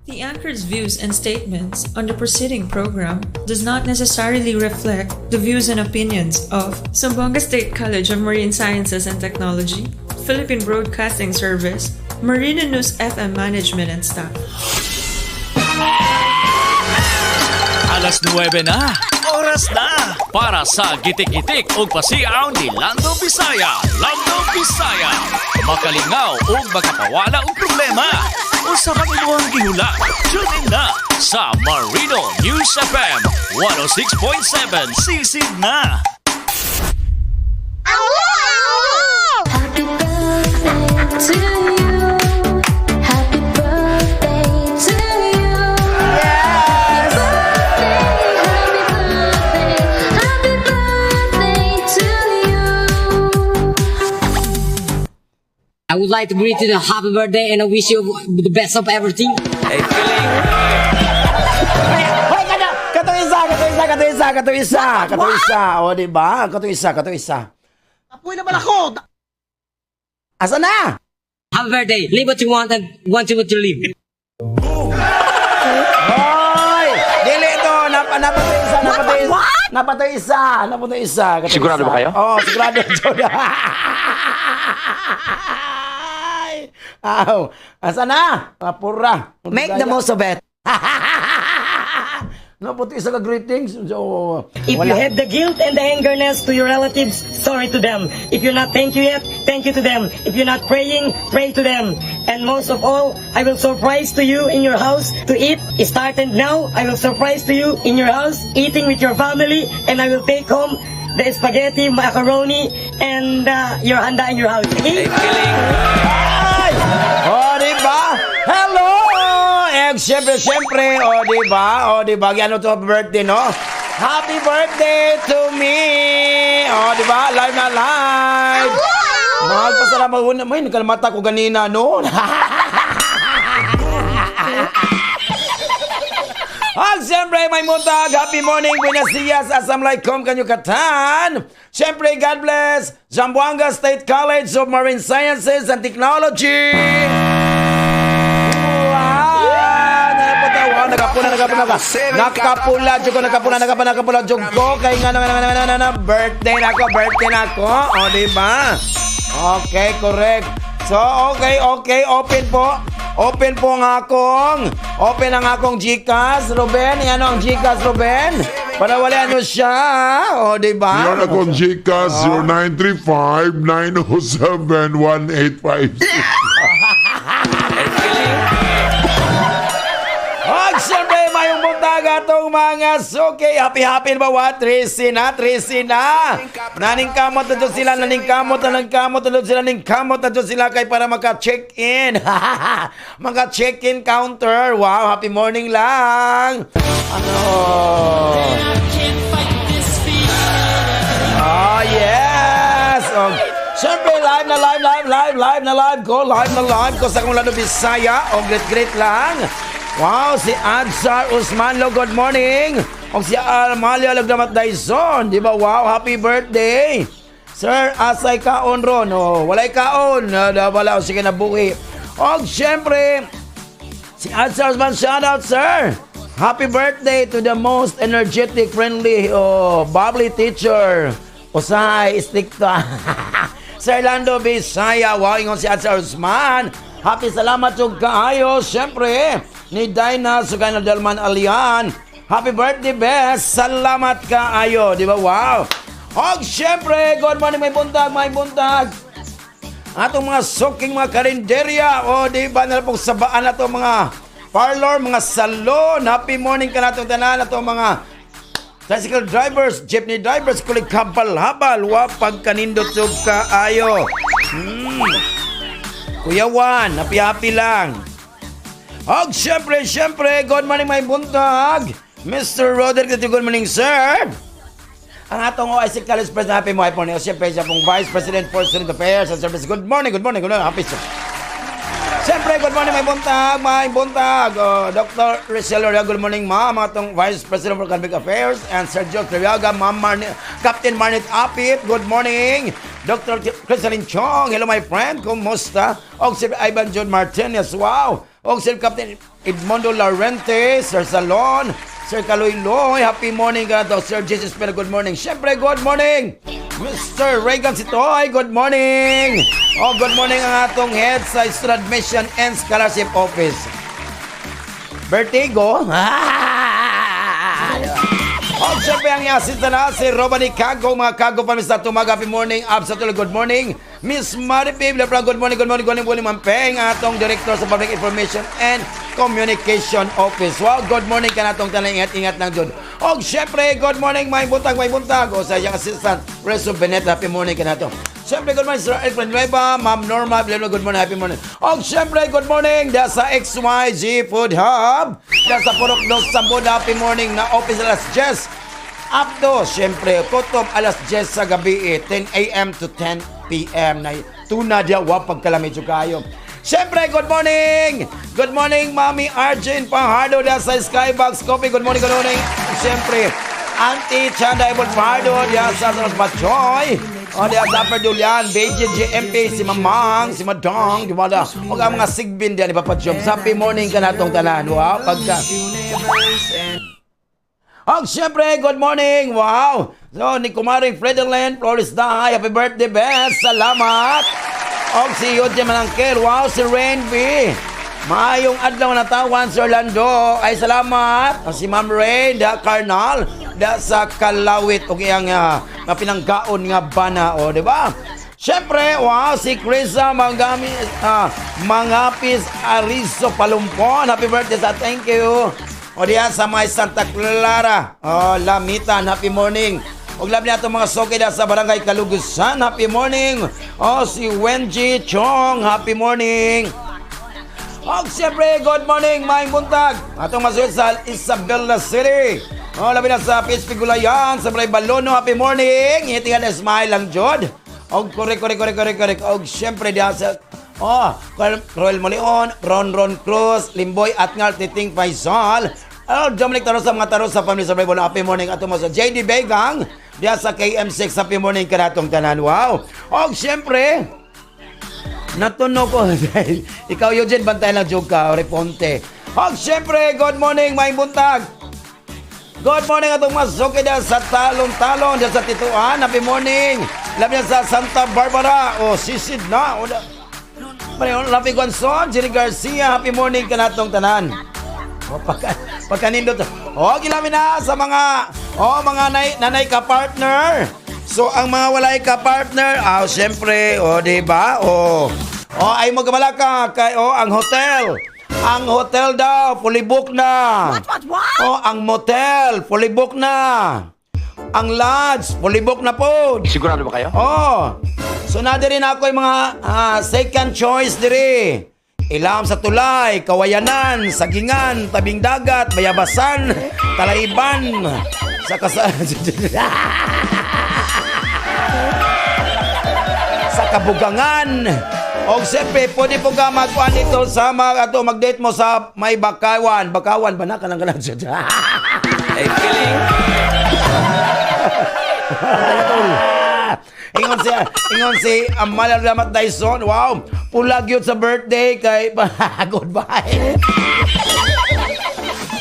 The anchor's views and statements on the preceding program does not necessarily reflect the views and opinions of Zamboanga State College of Marine Sciences and Technology, Philippine Broadcasting Service, Marina News FM management and staff. Alas 9 na. Oras na para sa gitik-gitik ug pasiaw ni Lando Bisaya. Lando Bisaya. Makalingaw ug makapawala og problema. Usa pang imuhang gihula. Tune in na sa Marino News FM 106.7. Sisid na. Happy birthday to you. Happy birthday to you. Yes! Happy birthday, happy birthday to you. I would like to greet you a happy birthday and I wish you the best of everything. Hoy, kada, katong isa, katong isa, katong isa, katong isa, katong isa. O, di ba? Katong isa, katong isa. Apoy naman ako! Asa na? Happy birthday. Live what you want and want what you live. Hoy! Dili to, napatay isa, napatay isa. Napatay isa, napatay isa. Katong Sigurado isa. Ba kayo? Oo, sigurado. Ay! Aw, asa na? Kapura. Make the most of it. Napatay isa ka greetings. So, If you have the guilt and the angerness to your relatives, sorry to them. If you're not thank you yet, thank you to them. If you're not praying, pray to them. And most of all, I will surprise to you in your house to eat. Started now, I will surprise to you in your house, eating with your family, and I will take home the spaghetti, macaroni, and your handa in your house. Okay? Ay! O, di ba? Hello! Eh, siyempre, siyempre, o, di ba? O, di ba? Ano to, birthday, no? Happy birthday to me! O, di ba? Live na live! Magpasalamat ko na. May, nagkalamata ko ganina, no? At siyempre, may muntag, happy morning, buenos dias, assalamualaikum, kanyo katan. Siyempre, God bless, Zamboanga State College of Marine Sciences and Technology. Wow! Napatawa, nagapula, nagapula, nagapula, jud ko, nagapula, nagapula, nagapula, jud ko, kay nga, nga, nga, nga, nga, nga, birthday na ako, birthday na ako, o, di ba? Okay, correct. So, okay, open po. Open po ang akong, open ang akong GCash, Ruben. Yan ang GCash, Ruben. Para wala ano siya, o, di ba? Yan akong Gcash 0935-907-1856. Og siyempre, mayong buntag atong mga suki. Happy happy ba wa? Trisi na, trisi na. Naningkamot na dyan sila, naningkamot na naningkamot na dyan sila, naningkamot na dyan sila kay para maka-check-in. Maka-check-in counter. Wow, happy morning lang. Ano? Oh, yes! Oh, siyempre, live na live, live, live, live na live ko, live na live ko sa Kumulano Bisaya. Oh, great, great lang. Wow, si Adzar Usmanlo, good morning. O si Armalio Lagdamat Dyson, di ba? Wow, happy birthday. Sir, asay kaon ron. Oh, walay kaon. Wala, oh, sige na buhi. O, siyempre, si Adzar Usman, shout out, sir. Happy birthday to the most energetic, friendly, oh, bubbly teacher. Usahay, istikta. Sir Lando Bisaya, wow, ingon si Adzar Usman. Happy salamat ug kaayo, siyempre, ni Dinah Sugano Delman Alian. Happy birthday, best. Salamat kaayo, di ba? Wow. Og siyempre, good morning, may buntag, may buntag. Atong mga suking mga karinderya, o di ba na pong sabaan na mga parlor, mga salon. Happy morning ka natong tanan atong mga tricycle drivers, jeepney drivers, kulig habal-habal, wa pagkanindot sug kaayo. Kuya Juan, happy happy lang. Og syempre, syempre, good morning, may buntag. Mr. Roderick, good morning, sir. Ang atong OIC College President, happy mo, happy morning. O syempre, siya pong Vice President for Student Affairs and Service. Good morning, good morning, good morning. Happy sir. Siyempre, good morning, may buntag, may buntag. Oh, Dr. Rizal Oriaga, good morning, ma'am. Atong Vice President for Academic Affairs and Sergio Triaga, Ma'am Captain Marnit Apit, good morning. Dr. Crisalyn Chong, hello my friend, kumusta? Og si Ivan John Martinez, wow. Og Sir Captain Edmundo Laurente, Sir Salon, Sir Kaloyloy, happy morning kanato. Sir Jesus Pero, good morning. Siyempre, good morning! Mr. Reagan Sitoy, good morning! Oh, good morning ang atong head sa Student Admission and Scholarship Office. Vertigo? Oh, siyempre ang assistant na si Robani Kago, mga Kago pa sa tumaga, happy morning, up sa tuloy, good morning. Miss Maripi, Bla, good morning, good morning, good morning, good morning, Ma'am Peng, ang atong Director sa Public Information and Communication Office. Wow, good morning ka natong tanan, ingat-ingat lang dyan. Og siyempre, good morning, may buntag, may buntag. O sa iyang assistant, Rezo Benet, happy morning ka nato. Siyempre, good morning, Sir Alfred Nueva, Ma'am Norma, Bla, good morning, happy morning. Og siyempre, good morning, da sa XYG Food Hub, da sa Purok Dos Samboda, happy morning na office alas 10. Up to, siyempre, kutob alas 10 sa gabi, eh, 10 a.m. to 10 p.m. Na tuna diya, wa pagkalami kayo. Siyempre, good morning! Good morning, Mami Arjun Pajardo da sa Skybox Coffee. Good morning, good morning. Siyempre, Auntie Chanda Ebon Fajardo diya sa Sanos Batchoy. O diya sa Upper Dulian, BJGMP, si Mamang, si Madong, di ba da? O ang mga sigbin diya ni Papa Joms. Happy morning ka natong tanan. Wow, pagka... Og siyempre, good morning! Wow! So, ni Kumaring Fredeline Flores Dahay, happy birthday, best! Salamat! Og si Yodje Manangkel, wow, si Rain B. Maayong adlaw na tawan, Sir Orlando. Ay, salamat! Si Ma'am Rain, da Carnal, da sa Kalawit, og iyang nga pinanggaon nga bana, o, di ba? Siyempre, wow, si Krisa Mangami, Mangapis Arizo Palumpon. Happy birthday sa thank you. O diyan sa may Santa Clara, oh, Lamitan, happy morning. Og labi na itong mga soke diyan sa Barangay Kalugusan, happy morning. Oh, si Wenji Chong, happy morning. Og siyempre, good morning, maayong buntag. Atong masuot sa Isabela City. Oh, labi na sa PHP Gulayan, sa Balay Balono, happy morning. Ngiti na smile lang, Jod. Og korek, korek, korek, korek, korek. Og siyempre, diyan sa oh, Roel Molion, Ron Ron Cruz, Limboy Atngal, Titing Faisal, oh, Dominic Tarosa, mga Tarosa family sa Bible, happy morning. Ato mo sa JD Begang, diya sa KM6, happy morning kanatong tanan. Wow. Og siyempre, natuno ko. Ikaw, Eugene, bantay lang joke ka, Reponte. Og siyempre, good morning, may buntag. Good morning atong mga suki diyan sa Talon-Talon, diyan sa Tituan. Happy morning. Labi na sa Santa Barbara. O, sisid na. O, Pareho, Rafi Gonzon, Jerry Garcia, happy morning kanatong tanan. O, pagkanindot. O, gilami na sa mga, o, mga nanay ka partner. So, ang mga walay ka partner, ah, siyempre, o, di ba? O, o, ay mo ka kay, o, ang hotel. Ang hotel daw, fully book na. What, what? O, ang motel, fully book na. Ang lodge, fully book na po. Sigurado ba kayo? Oh. So na diri na ako yung mga second choice diri. Ilam sa tulay, kawayanan, sagingan, tabing dagat, bayabasan, talaiban, sa kasa sa kabugangan. Og siyempre, pwede po ka magkuhan dito sa mag, ato, mag-date mo sa may Bakawan. Bakawan ba na? Kanang kanang. Hey, feeling. Ingon si Amalia Lamat Dyson. Wow, pulag yun sa birthday kay goodbye.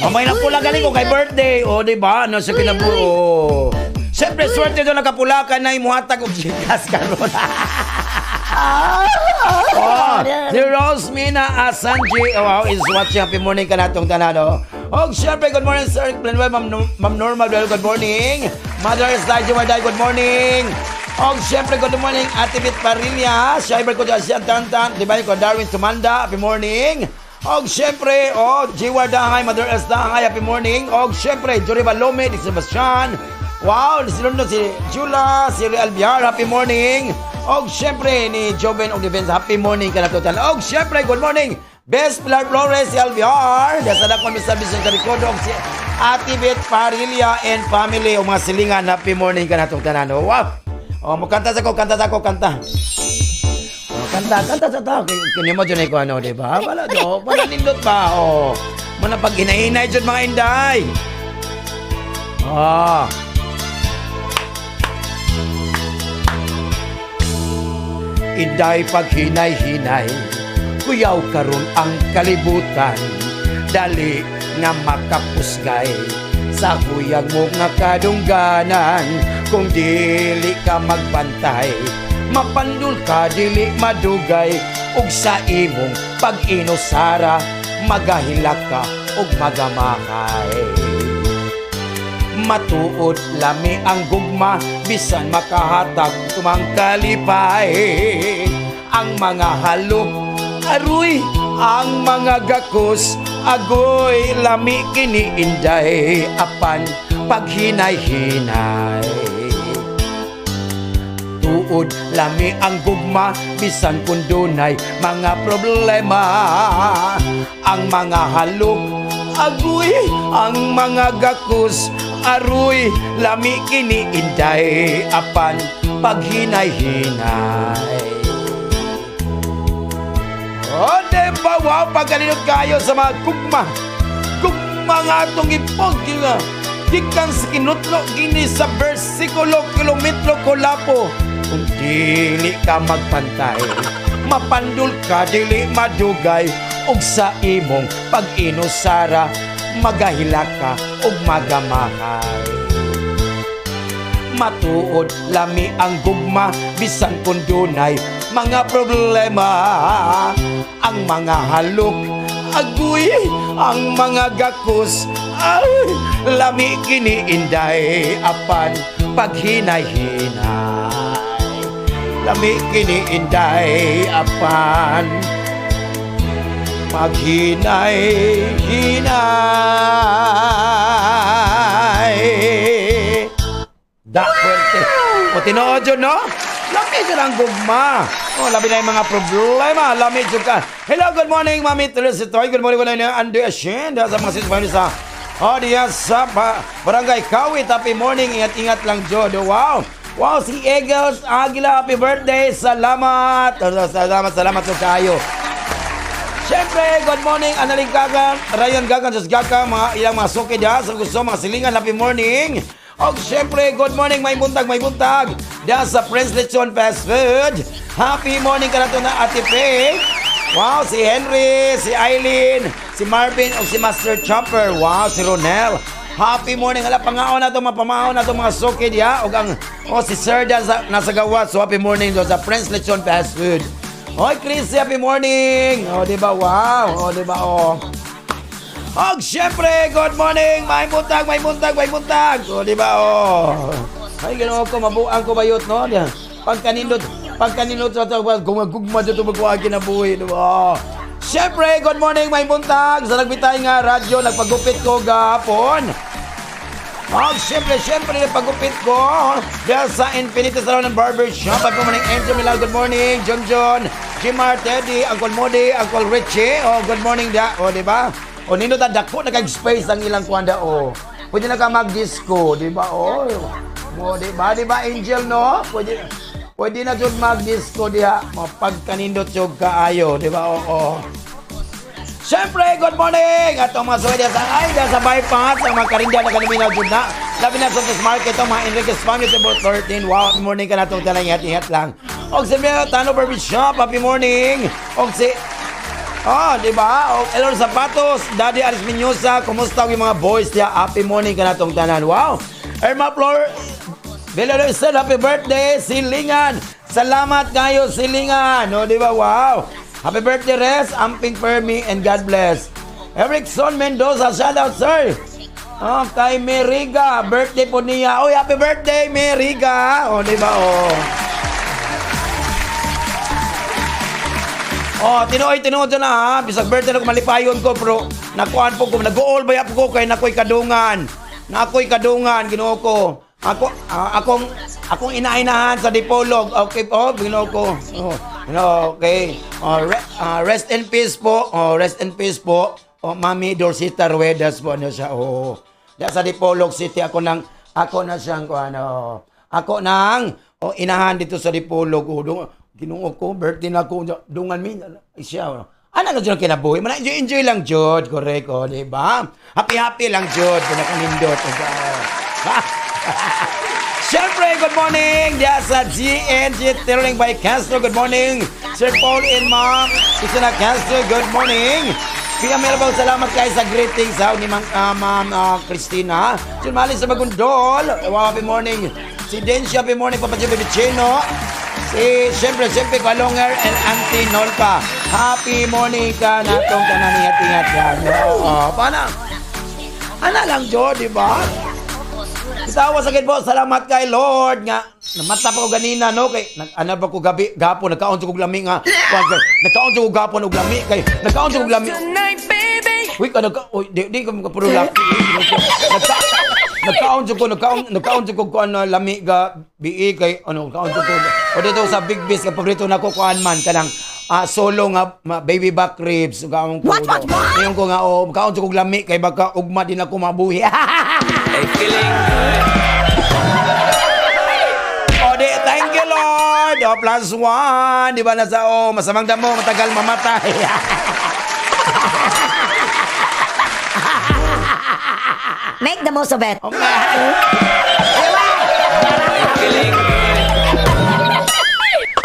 Mamay na pula galing ko kay birthday. O, di ba? Ano sa kinabuo? Siyempre, swerte doon nakapula ka na imuhatag og Gcash karon. Oh, si Rosmina Asanji, oh, wow, is watching. Happy morning ka natong tanan, oh. Oh, siyempre, good morning, sir. Planuel, Ma'am, Ma'am Norma, well, good morning. Mother Elijah Warday, good morning. Oh, siyempre, good morning, Ate Bit Parilla. Siyempre, ko dyan siya, Tantan. Di ba, ko Darwin Tumanda, happy morning. Og siyempre, oh, G. Wardahay, Mother S. Dahay, happy morning. Og siyempre, Jory Balome, Di Sebastian. Wow, si Lundo, si Jula, si Real Biar, happy morning. Og siyempre, ni Joven og Defense, happy morning ka na total. Og siyempre, good morning. Best Pilar Flores, si Albiar. Dasada ko Mr. Vicente Ricodo, og si Ate Beth Parilla and family, o mga silingan, happy morning ka na tanan. Oh, wow. O, mo kanta sa ko, kanta sa ko, kanta. Oh, kanta, kanta sa tao. Kini mo dyan ko ano, di ba? Wala do, wala nindot ba? Oh, mana pag hinahinay dyan mga inday. Ah. Inday pag hinay-hinay, Kuyaw karon ang kalibutan, dali nga makapusgay sa huyag mo nga kadungganan. Kung dili ka magbantay, mapandul ka dili madugay, ug sa imong pag-inusara magahilak ka ug magamakay. Matuod lami ang gugma, bisan makahatag tumang kalipay. Ang mga halok, aruy, ang mga gakos, agoy, lami kini inday, apan paghinay-hinay. Tuod lami ang gugma, bisan kung dunay mga problema. Ang mga halok, agoy, ang mga gakos, aruy, lami kini inday, apan paghinay-hinay. O, diba? Wow, pagkalinot kayo sa mga gugma. Gugma nga atong ipog, nga. Gikan sa kinutlo, gini sa versikulo, kilometro, kolapo. Kung dili ka magpantay, mapandul ka, dili madugay, ug sa imong pag-inusara, magahila ka, ug magamahay. Matuod lami ang gugma, bisan kung dunay mga problema. Ang mga halok, agoy, ang mga gakos, ay, lami kini inday, apan paghinay-hinay. Lami kini inday, apan paghinay-hinay. Da, fuerte. O tinuod yun, no? Lami dyan ang gugma. O, labi na yung mga problema. Lami dyan ka. Hello, good morning, Mami Teresa Toy. Good morning, good morning, Andy Ashen. Sa mga sismayon sa o, diya sa Barangay Kawit. Happy morning. Ingat-ingat lang, Jodo. Wow. Wow, si Eagles Aguila. Happy birthday. Salamat. Salamat, salamat sa kayo. Siyempre, good morning, Analing Gagan, Ryan Gagan, Diyos Gaga, mga ilang mga suki diya, sa gusto, mga silingan, happy morning. Og siyempre, good morning, may buntag, may buntag. Diya sa Prince Lechon Fast Food. Happy morning ka na to na Ate Faith. Wow, si Henry, si Eileen, si Marvin, o si Master Chopper. Wow, si Ronel. Happy morning. Ala, pangaon na to, mapamaon na to mga suki diya. Og ang, oh, si Sir diyan sa, nasa gawa. So, happy morning doon sa Prince Lechon Fast Food. Hoy, Chris, happy morning! Oh, di ba? Wow! Oh, di ba? Oh. Og syempre, good morning! May buntag, may buntag, may buntag! Oh, di ba? Oh. Ay, ganoon ko, mabuang ko bayot, no? Di, pagkanindot, pagkanindot sa tawag, gumagugma dito magkuha kinabuhi, di ba? Oh. Syempre, good morning, may buntag! Sa nagbitay nga radyo, nagpagupit ko gahapon. Og syempre, syempre, nagpagupit ko dahil sa Infinity Salon and Barber Shop. Happy morning, Enzo Milal. Good morning, John John, Jimar, Teddy, Uncle Modi, Uncle Richie. Oh, good morning da. Oh, di ba? O, nindot ta dako na kag space ang ilang kuanda. Oh. Pwede na ka mag-disco, di ba? Oh. Mo, di ba? Di ba, Angel, no? Pwede pwede na jud mag-disco diha. Mapagkanindot jud kaayo, di ba? Oo. Siyempre, good morning! At ang mga suwede sa ay, sa bypass, ang mga karinda na kanimi na jud na. Labi na sa Santos Market, ang mga Enriquez Family, Table 13. Wow, happy morning ka na itong talang ingat-ingat lang. Og si Meo, Tano Barber Shop, happy morning! Og si, oh, di ba? Og Elor Zapatos, Daddy Aris Miñosa, kumusta ang mga boys diya? Happy morning ka na itong tanan. Wow! Irma Flor, Villarreal, happy birthday, Silingan! Salamat kayo, Silingan! O, di ba? Wow! Happy birthday, Res, Amping Fermi, and God bless. Erickson Mendoza, shout out, sir! Oh, kay Meriga, birthday po niya. Oy, happy birthday, Meriga! O, di ba? Oh. Oh, tinuoy tinuod na ha. Bisag birthday na ko malipayon ko pero nakuan po ko nag-all ba po ko kay nakoy kadungan. Nakoy kadungan Ginoo ko. Ako akong akong inainahan sa Dipolog. Okay po, Ginoo ko. Oh, no, okay. Oh, rest in peace po. Oh, rest in peace po. Oh, Mami Dorsita Ruedas po ano siya. Oh. Da sa Dipolog City ako nang ako na siyang ko ano. Ako nang oh, inahan dito sa Dipolog. Oh, dung, Ginoo ko, birthday na ko, dungan mi siya. Oh. Ano na jud kinabuhi? Man enjoy, enjoy lang jud, correct oh, di ba? Happy happy lang jud, pinakanindot. Oh. Siyempre, good morning! Diya sa GNG Tailoring by Castro, good morning! Sir Paul and Ma'am Susana Castro, good morning! Kuya Melbong, salamat kayo sa greetings ha, ni Ma'am Ma'am Christina. Sir Mali sa Magundol, wow, happy morning. Si Densha, happy morning, Papa Jimmy Vicino. Si, siyempre, siyempre, Kalonger and Auntie Nolpa. Happy morning ka natong kananihat-ingat yan. Oo, paano? Ana lang, Jo, di ba? Itawa sa po, salamat kay Lord nga namata pa ko ganina no kay nag ana ba ko gabi gapon nagkaon sa kog lami nga kuwan kay nagkaon sa kog gapon og lami kay nagkaon sa kog lami. Uy ka nagka uy di di ko puro laki. Nagka nagkaon sa ko nagkaon nagkaon sa ko kuan na lami ga bi kay ano kaon sa ko o dito sa Big Biz ka paborito nako kuan man kanang solo nga baby back ribs kaon ko. What? Ngayon ko nga oh kaon sa kog lami kay baka ugma din ako mabuhi. O di, thank you Lord. O, +1. Di ba nasa, oh, masamang damo, matagal mamatay. Make the most of it. Oh, man.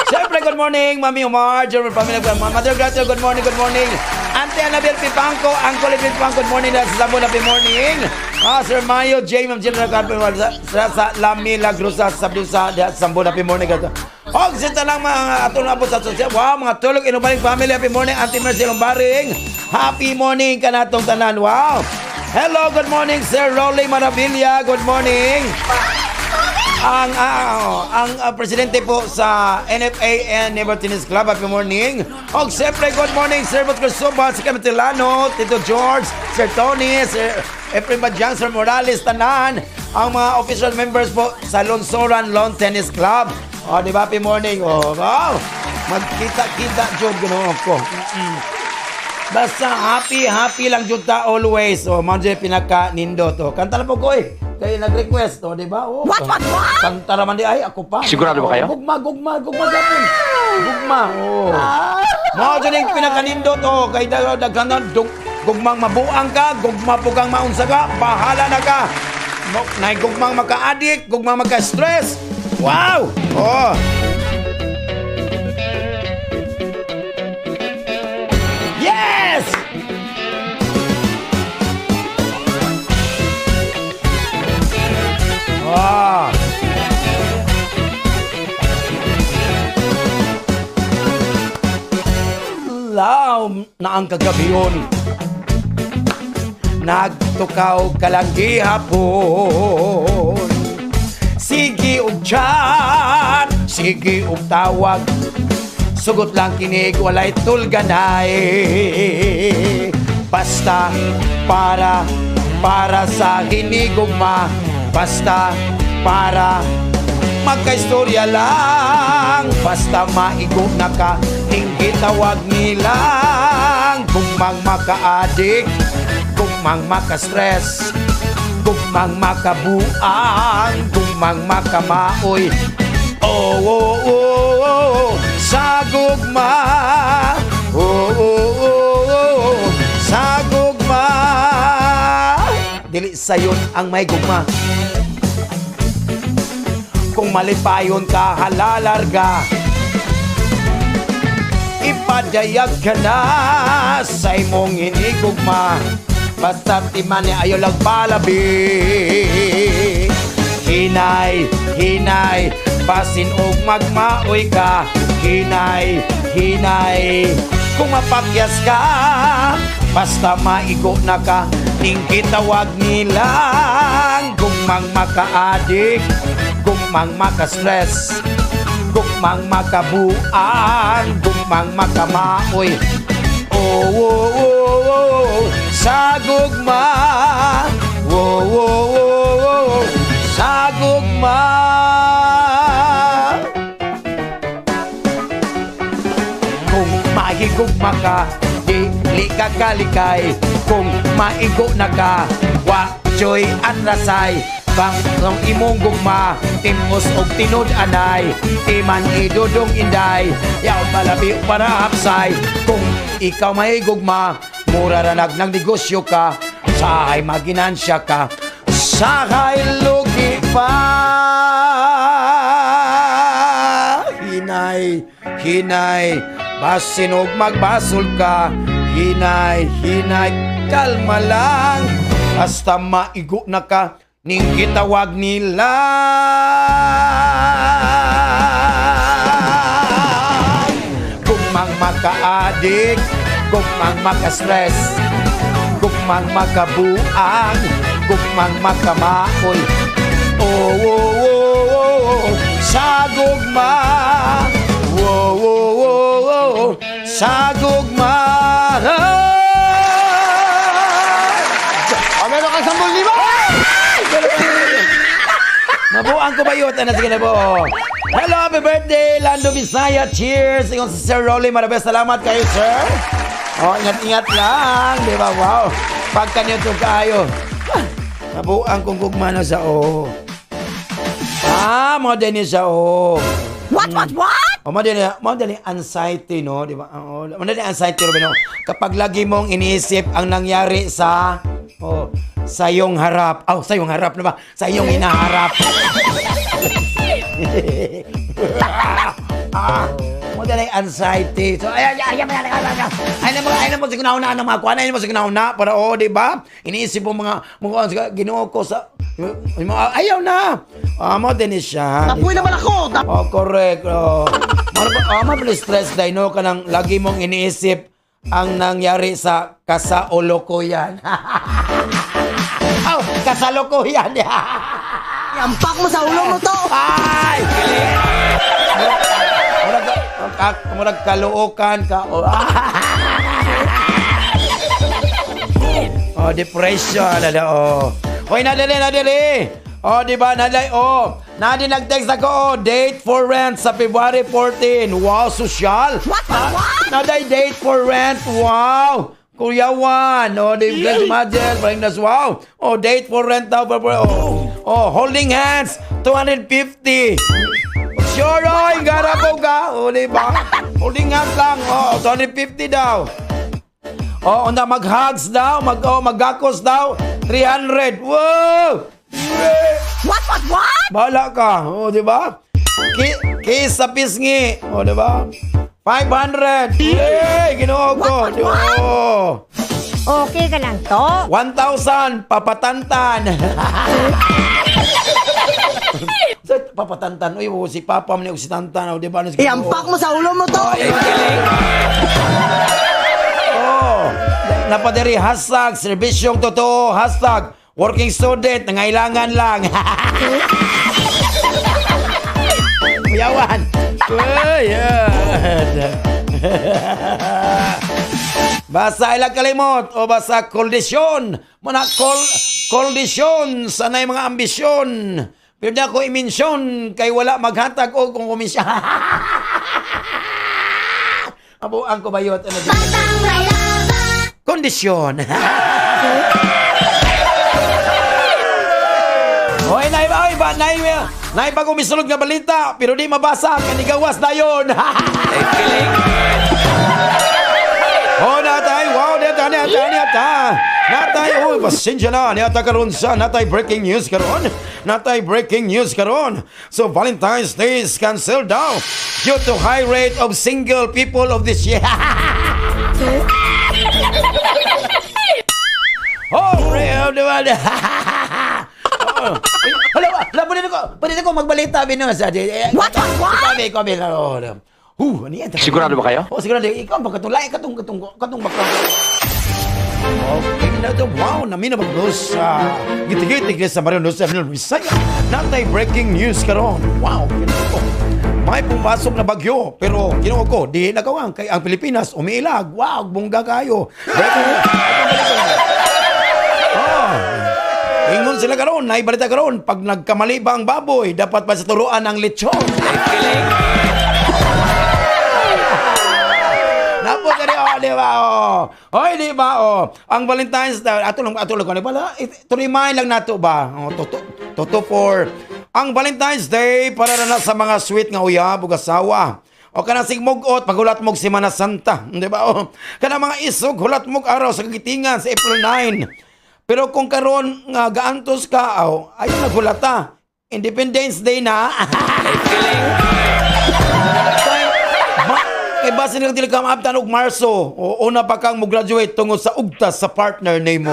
Siyempre, good morning, Mami Omar, German Family, Mother Gracia, good morning, good morning. Auntie Annabel Pipangko, Uncle Edwin Pipangko, good morning. Sa Sambo, happy morning. Sir Mayo, J, Ma'am General Carmen, sa Lami, Lagrusa, sa Sabdusa, sa Sambo, happy morning. Og, sita lang mga atong abot sa sosya. Wow, mga tulog, inubaling family, happy morning. Auntie Mercy Lombaring, happy morning kanatong tanan. Wow. Hello, good morning, Sir Rolly Maravilla. Good morning. Ang presidente po sa NFA and Neighbor Tennis Club, happy morning. Og siyempre, good morning, Sir Bot Cruzobal, Sir Camitilano, Tito George, Sir Tony, Sir Efrem Badjang, Sir Morales, tanan, ang mga official members po sa Lonsoran Lawn Tennis Club. O, di ba, happy morning. O, wow. Magkita-kita, Jod, ganoon ko. Basta happy, happy lang jud ta always. O, mao jud pinaka nindo to. Kanta na po ko eh. Kayo nag-request, o, di ba? O, what? Kanta raman di ay ako pa. Sigurado ba kayo? Gugma, gugma, gugma gapon. Gugma, o. Mao jud ning pinaka nindot o kay daghan na gugmang mabuang ka, gugma po kang maunsa ka, bahala na ka. Mo, nay gugmang maka-addict, gugmang maka-stress. Wow! Oh. Yes! Ah. Laom na ang kagabiyon. Nagtukaw ka lang gihapon. Sige og chat, sige og tawag. Sugot lang kinig, walay tulganay. Basta para sa hinigugma. Basta para magkaistorya lang. Basta maigo na ka, hindi tawag nilang. Gugmang maka-addict, gugmang maka-stress, gugmang makabuang, gugmang makamaoy. Oh, sa gugma. Oh, sa gugma. Dili sayon ang may gugma. Kung malipayon ka, halalarga. Ipadayag ka na sa imong hinigugma. Basta timani ayaw lang palabi. Hinay, hinay, basin og magmaoy ka. Hinay, hinay, kung mapakyas ka, basta maigo na ka. Tingki tawag nilang gugmang maka-addict, gugmang maka-stress, gugmang makabuang, gugmang makamaoy. Oh, sa gugma. Oh, sa gugma. Kung mahigugma ka, dili ka kalikay. Kung maigo na ka, wa joy atrasay. Bang imong gugma, timos og tinud-anay. Iman idudong inday, yaw palabi para hapsay. Kung ikaw may gugma, mura ra nag negosyo ka, sahay maginansya ka, sahay lugi pa. Hinay, hinay, basin og magbasol ka. Hinay, hinay, kalma lang. Hasta maigo na ka, ning gitawag nila. Gugmang maka-addict, gugmang maka-stress, gugmang makabuang, gugmang makamaoy. Oh, sa gugma. Oh, sa gugma. O, meron kang 10,000! Nabuang ko ba yun? Ano, sige na po. Hello, happy birthday, Lando Bisaya. Cheers! Ingon si Sir Rolly. Maraming salamat kayo, sir. Oh, ingat-ingat lang. Di ba? Wow. Pagka niyo ito kayo. Ah, nabuang kong gugma na sa oh. Ah, mo din siya oh. What? O, mo din anxiety, no? Di ba? Oo, mo din anxiety, Ruben, no? Kapag lagi mong iniisip ang nangyari sa oh, sa iyong harap. Oh, sa iyong harap na ba? Sa iyong hinaharap. Ah, mo din anxiety. So, ay, ay, ay, ay, ay, ay, ay, ay, ay, ay, ay, mo sa na mga kuan, ay, mo sa na para oh, di ba? Iniisip mo mga Ginoo ko sa ayaw na. Ah, mo din siya. Tapoy naman ako! Oh, correct. Oh. Mano ba, oh, mabili stress dahil no ka nang lagi mong iniisip ang nangyari sa kasaulukuyan. Oh, kasalukuyan. Ampak mo sa ulo mo to! Ay! Murag, murag kaluokan ka. Oh, oh depression. Ano, oh. Hoy, nadali, nadali. Oh, di ba? Nadali, oh. Nadi nag-text ako, oh, date for rent sa February 14. Wow, social. What? Naday date for rent. Wow. Kuya Juan, oh, di ba imagine, parang nas, wow. Oh, date for rent daw. Oh, oh, holding hands, 250. Sure, oh, gara ko ka. Oh, di ba? Holding hands lang, oh, 250 daw. Oh, onda mag-hugs daw, oh, maggakos daw, 300. Wow! Yeah. What? Bahala ka. Oh, di ba? Kiss sa pisngi. Oh, di ba? 500. Hey, Ginoo ko. What, what? Oh. Okay ka lang to? 1,000 papatantan. So, papatantan. Uy, oh, si Papa man si Tantan, oh, di ba? Ano, si Iampak mo sa ulo mo to! Oh, napadiri hashtag serbisyong totoo, hashtag working student, nangailangan lang. Kuyawan. Uy, yan. Basta ilang kalimot o basta kondisyon. Muna kondisyon sanay mga ambisyon. Pero di ako iminsyon kay wala maghatag o kung komisyon. Abuang ko bayot. Ano, Batang may laban. kondisyon. Hoy, nay ba, oy, ba, nay, nay bago misulod nga balita, pero di mabasa, kanigawas na yun. Oh, natay, wow, nata, nata, nata. Natay, oh, pasensya na, nata karon sa, natay breaking news karon. Natay breaking news karon. So, Valentine's Day is canceled daw due to high rate of single people of this year. Oh, real, di ba? Oh, hala, hala, pwede ko magbalita, bino, sa, What? Ikaw, ikaw, oh, ano yan? Sigurado ba kayo? Oh, sigurado. Ikaw, ang pagkatulay, katong, katong, katong bakla. Okay na ito. Wow, namin na bagos sa gitigit sa Mario Nusa Bisaya. Natay breaking news karon. Wow, ginoo ko. May pumasok na bagyo, pero ginoo ko, di nagawang kay ang Pilipinas umiilag. Wow, bongga kayo. Breaking news. Oh. Ingon sila karon, naibalita karon, pag nagkamali ba ang baboy, dapat pa sa turuan ang lechon. Napo dali oh, di ba oh. Hoy, di ba oh. Ang Valentine's Day ato lang ko pala to remind lang nato ba. Oh, toto toto for ang Valentine's Day para na sa mga sweet nga uyab ug asawa. O kanang sigmugot, paghulat mog Semana Santa, di ba? Oh, kanang mga isog, hulat mog araw sa kagitingan sa April 9. Pero kung karon nga gaantos ka, oh, ayaw naghulata. Independence Day na. Kay basin lang dili ka maabtan og Marso o una pa kang mo-graduate tungod sa ugtas sa partner nimo.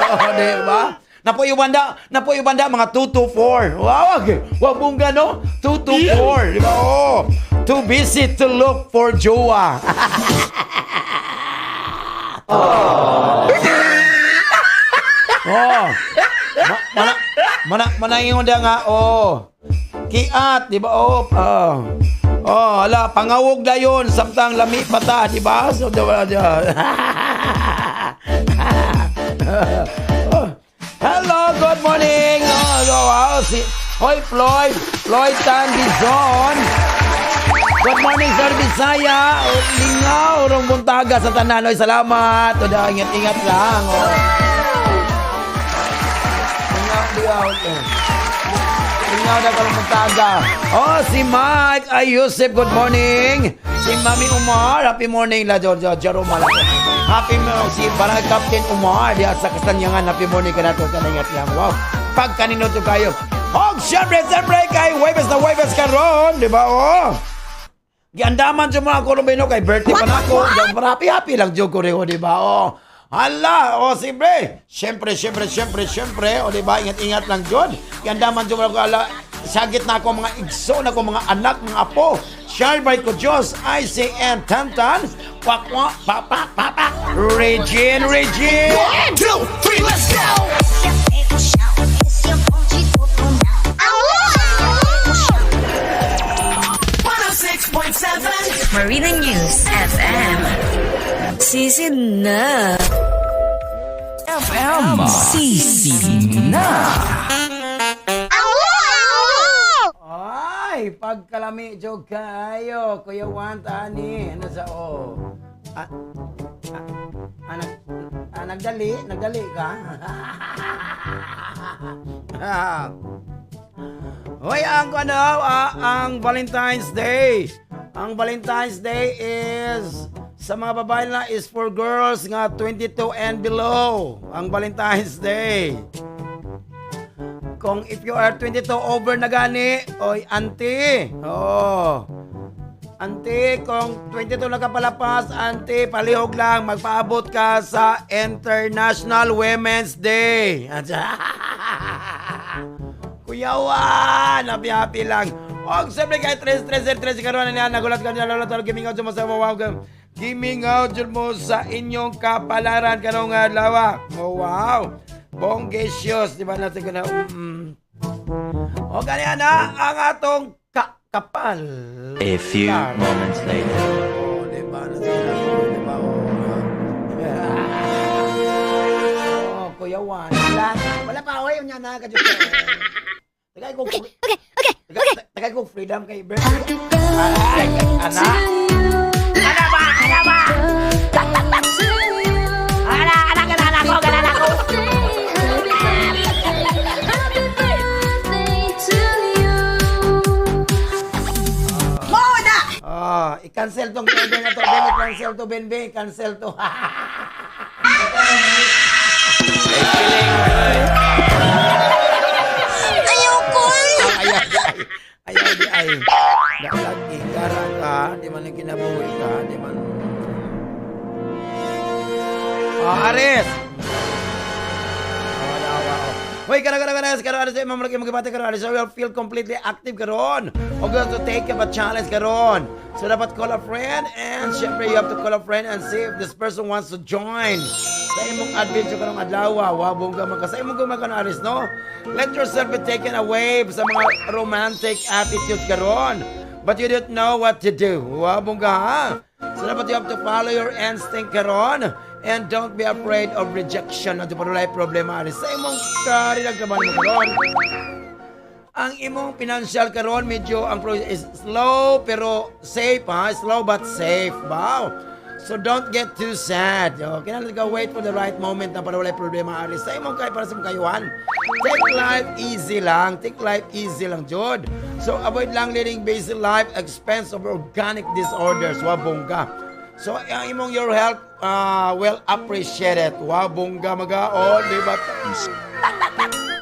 Oo, di ba? Napoy banda mga 2 to 4. Wow, okay. Wow, bongga no? 2 to 4, di ba? Oh, too busy to look for jowa. Oh. Mana mana mana ingon da nga oh. Kiat, di ba? Oh, oh. Oh, ala, pangawog dayon samtang lami pa ta, di ba? So, di ba? Di ba? Oh. Hello, good morning. Oh, oh, wow, si Hoy Floyd, Floyd Tandizon. Good morning, Sir Bisaya. Oh, lingaw, rong buntaga sa tanan. Oy, salamat. O, da, ingat-ingat lang. Oh. Lingaw, lingaw. Lingaw na karong buntaga. Oh, si Mike ay Yusef, good morning. Si Mami Umar, happy morning la Giorgio Jerome. Happy morning si Barangay Captain Umar diha sa Kasanyangan. Happy morning kanato, ingat lang. Wow. Pagkaninot kayo. Og syempre, syempre kay Webes na Webes karon, di ba? Oh. Giandaman jud mga ako Rubino kay birthday pa nako. Happy happy lang jud ko reho, di ba? Oh. Hala, oh siyempre. Siyempre, siyempre, siyempre, siyempre, o di ba? Ingat-ingat lang jud. Giandaman jud ako ala sagit na ako mga igso na ako mga anak, mga apo. Share by ko Diyos, ICN Tantan, Kwakwa, Papa, Papa, Regine, Regine. One, two, three, let's go! 106.7 Marina News FM. Season na. FM. Sisi na. Ay, pagkalami jud kayo, Kuya Want ani. Ano sa oh. Ah, ah, ah, nagdali, nagdali ka. Hoy, ang ano, ang Valentine's Day. Ang Valentine's Day is sa mga babae na is for girls nga 22 and below. Ang Valentine's Day. Kung if you are 22 over na gani, oy auntie. Oh. Auntie, kung 22 na ka palapas, auntie, palihog lang, magpaabot ka sa International Women's Day. Kuya Juan, happy happy lang. Og siyempre kay 3 3 3 karon na nagulat ka niya lolo talo gimingaw mo sa wow gimingaw jud mo sa inyong kapalaran karong adlaw. Oh, wow. Bonggesios, di ba natin kana. O gani na ang atong kapal. A few moments later. Oh, di ba natin na, di ba? Oh, oh Kuya Juan, wala, wala pa oy unya na ka. Tagay ko. Okay. Tagay ko freedom kay Bert. Ay, ana. Ana ba? Ana ba? Ana, ana, ana, ana ko, ana ko. Moda! Ah, i-cancel tong order na to, Ben. I-cancel to, Ben, Ben. I-cancel to. Ayoko! Ayaw, di ay. Ayaw, di ay. Dalag, ikara ka. Di man ang kinabuhi ka. Di man. Ah, Aris! Oh, wow. Hoy, kara kara kara kara kara sa imong malaki magibati karon Aris. So, you'll feel completely active karon. O go to take up a challenge karon. So dapat call a friend and syempre you have to call a friend and see if this person wants to join sa imong adventure karong adlaw. Wa bongga man ka sa imong guma karon Aris, no? Let yourself be taken away sa mga romantic attitudes karon. But you don't know what to do. Wa bongga ha. So dapat you have to follow your instinct karon and don't be afraid of rejection. Ano pa walay problema Aris sa imong karinagkaman mo karon. Ang imong financial karon medyo ang is slow pero safe ha, slow but safe. Wow. So don't get too sad. Oh, kinahanglan ka wait for the right moment na para walay problema Aris. Sa imong kay para sa imong kayuhan. Take life easy lang. Take life easy lang jud. So avoid lang leading basic life expense of organic disorders. Wa bongga. So ang imong your health well appreciated. Wa bongga maga oh, di ba?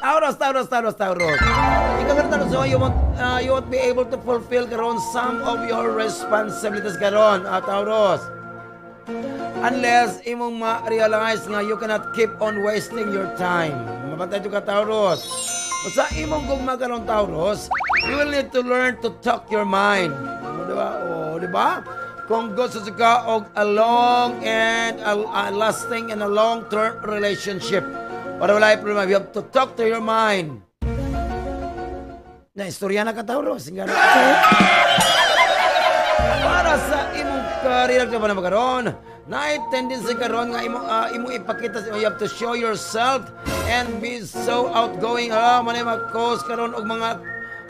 Taurus, Taurus, Taurus, Taurus. Ikaw karon, Taurus, so you won't be able to fulfill karon some of your responsibilities karon, Taurus. Unless imong ma-realize nga you cannot keep on wasting your time. Mabantay ka, Taurus. Sa imong gugma karon, Taurus, you will need to learn to talk your mind. O, di ba? O, di ba? Kung gusto ka og a long and a lasting and a long-term relationship, para wala problema, you have to talk to your mind. Na istorya na ka, Taurus. Nga na. Para sa imong career ka ba na karon, na tendency karon nga imong ipakita sa, you have to show yourself and be so outgoing, man ay mag-cause karon og mga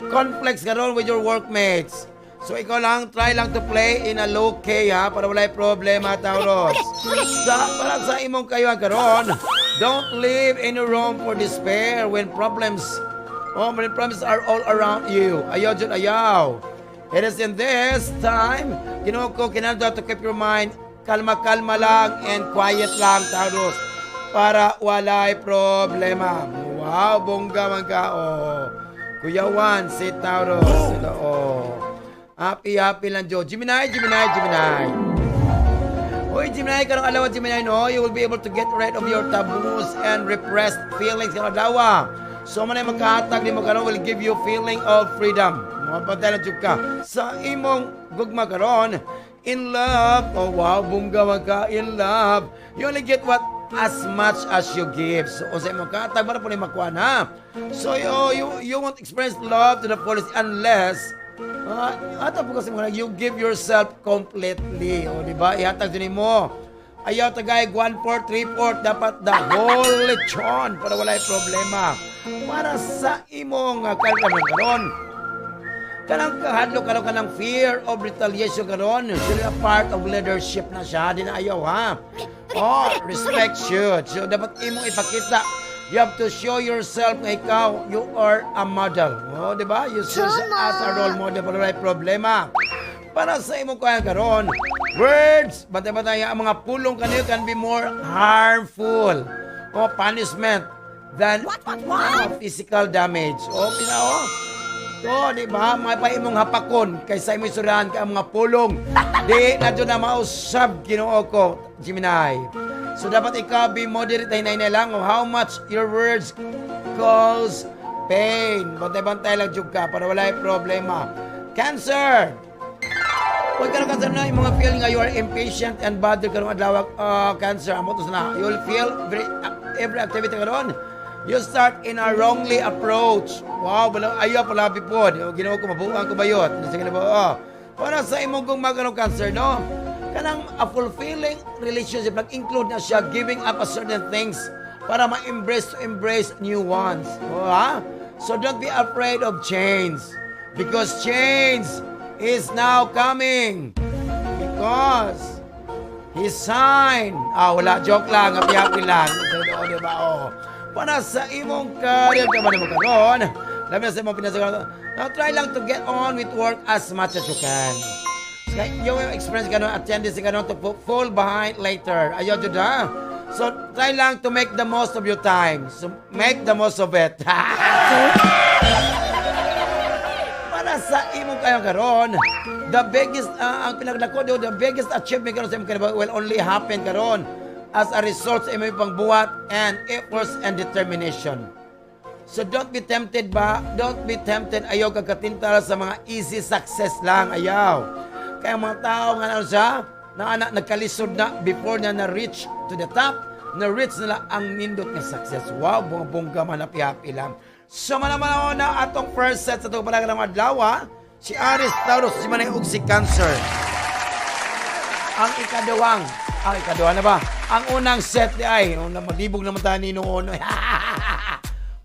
conflicts karon with your workmates. So ikaw lang, try lang to play in a low key ha, para walay problema, Taurus. Sa para sa imong kayo karon, don't leave any room for despair when problems are all around you. Ayaw dyan, ayaw. It is in this time, Ginoo ko, kinahanglan to keep your mind kalma-kalma lang and quiet lang, Taurus, para walay problema. Wow, bongga man ka, oh. Kuya Juan, si Taurus. Ito, oh. Happy, happy lang, Joe. Gemini, Gemini, Gemini. Uy, Gemini, karong adlaw, Gemini, no? You will be able to get rid of your taboos and repressed feelings karong adlaw. So, man ay magkahatag nimo karon will give you feeling of freedom. Mapatay lang jud ka. Sa imong gugma karon, in love, oh wow, bongga man ka, in love, you only get what as much as you give. So, sa imong kahatag, para po ni makuha na. So, you won't experience love to the fullest unless ato po kasi mga you give yourself completely. O, di ba? Ihatag din mo. Ayaw tagay 1 4 3 4, dapat the whole lechon para walay problema. Para sa imong kalkanon karon. Kanang kahadlok karon, kanang fear of retaliation karon, should be a part of leadership na siya, di na ayaw ha. Oh, respect should. So dapat imong ipakita. You have to show yourself nga ikaw, you are a model. Oh, di ba? You see as a role model para walay problema. Para sa imong kaya karon, words, bantay-bantay ang mga pulong kaniyo can be more harmful o punishment than What, what, what? Physical damage. O, pina, oh. Oh, di ba? Mga pa imong hapakon kaysa imong istoryahan kay ang mga pulong. Di na dyan na mausab, Ginoo ko, Gemini. So dapat ikaw be moderate, hinay lang of how much your words cause pain. Bantay-bantay lang jud ka para wala problema. Cancer! Huwag ka na, Cancer, na yung mga feeling nga you are impatient and bothered karong adlaw, Cancer. Amo to na. You will feel every activity karon. You start in a wrongly approach. Wow, wala ayaw palabi po. Ginoo ko, mabuang ko bayot. Sige na ba? Oh. Para sa imong kung magano, Cancer, no? Kanang a fulfilling relationship nag-include na siya giving up a certain things para ma-embrace to embrace new ones. Oh, ha? So don't be afraid of change because change is now coming. Because He signed. Ah, wala. Joke lang. Happy-happy lang. So, oh, di ba? Oh. Para sa imong career ka ba naman karon? Labi na sa imong pinasagaran. Now, try lang to get on with work as much as you can. Kaya yung experience ka nun, attendance ka nun, to fall behind later. Ayaw jud ha. So, try lang to make the most of your time. So, make the most of it. Para sa imong kayo karon, the biggest, ang pinagdako, the biggest achievement karon sa imong kinabuhi will only happen karon as a result sa imong pangbuhat and efforts and determination. So don't be tempted ba? Don't be tempted, ayaw kakatintal sa mga easy success lang, ayaw. Kaya ang mga tao nga ano siya, na anak nagkalisod na before na na-reach to the top, na-reach nila ang nindot nga success. Wow, bongga man, happy lang. So manaman na atong first set sa itong palaga ng adlaw, ha? Si Aries, Taurus, si Manay ug si Cancer. Ang ikaduwa na ba? Ang unang set ni ay, una maglibog naman tayo ni noon.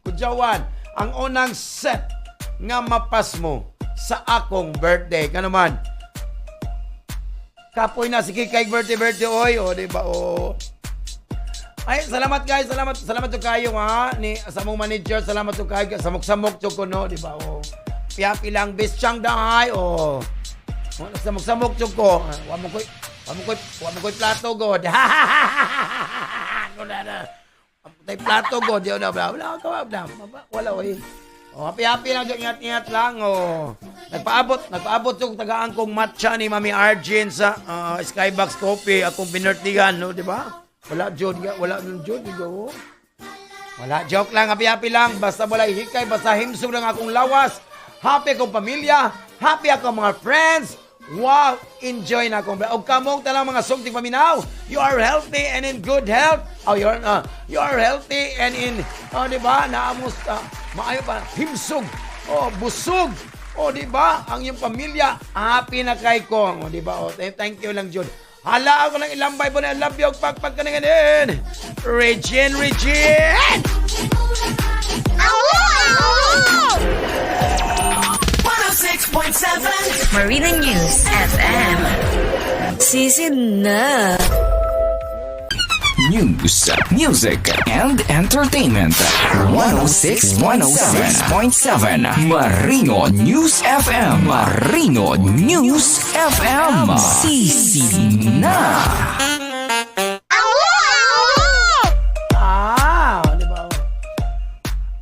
Kudyawan, ang unang set nga mapas mo sa akong birthday. Kano man? Kapoy na si Kikay birthday birthday oy, o di ba? O. Ay, salamat guys, salamat, salamat to kayo ha ni sa mong manager, salamat to kayo, samok-samok to ko no, di ba? O. Piyapi lang best siyang dahay o. Samok-samok to ko. Wa mo koy plato god. Ano na na. Tay plato ko, di na wala wala ka wala wala oy. Oh, happy happy lang dyan, ingat-ingat lang oh. Nagpaabot yung tagaan kong matcha ni Mami Arjin sa Skybox Coffee akong binertigan, no, di ba? Wala jud, wala jud, di ba? Oh. Wala, joke lang, happy happy lang. Basta wala hikay, basta himsog lang akong lawas. Happy akong pamilya, happy akong mga friends. Wow, enjoy na akong. Og kamong tanang mga sugting paminaw, you are healthy and in good health. Oh, you are healthy and in, oh, di ba? Naamos, maayo pa, himsog. Oh, busog. Oh, di ba? Ang iyong pamilya, happy na kay ko. Oh, di ba? Oh, thank you lang, Jud. Hala ako ng ilambay po na love you. Pagpag ka na ganin. Regine, Regine! 106.7 Marina News FM. Sisid na. News, music, and entertainment. 106.7 Marino News FM. Marino News FM. Sisi na. Ah, di ba?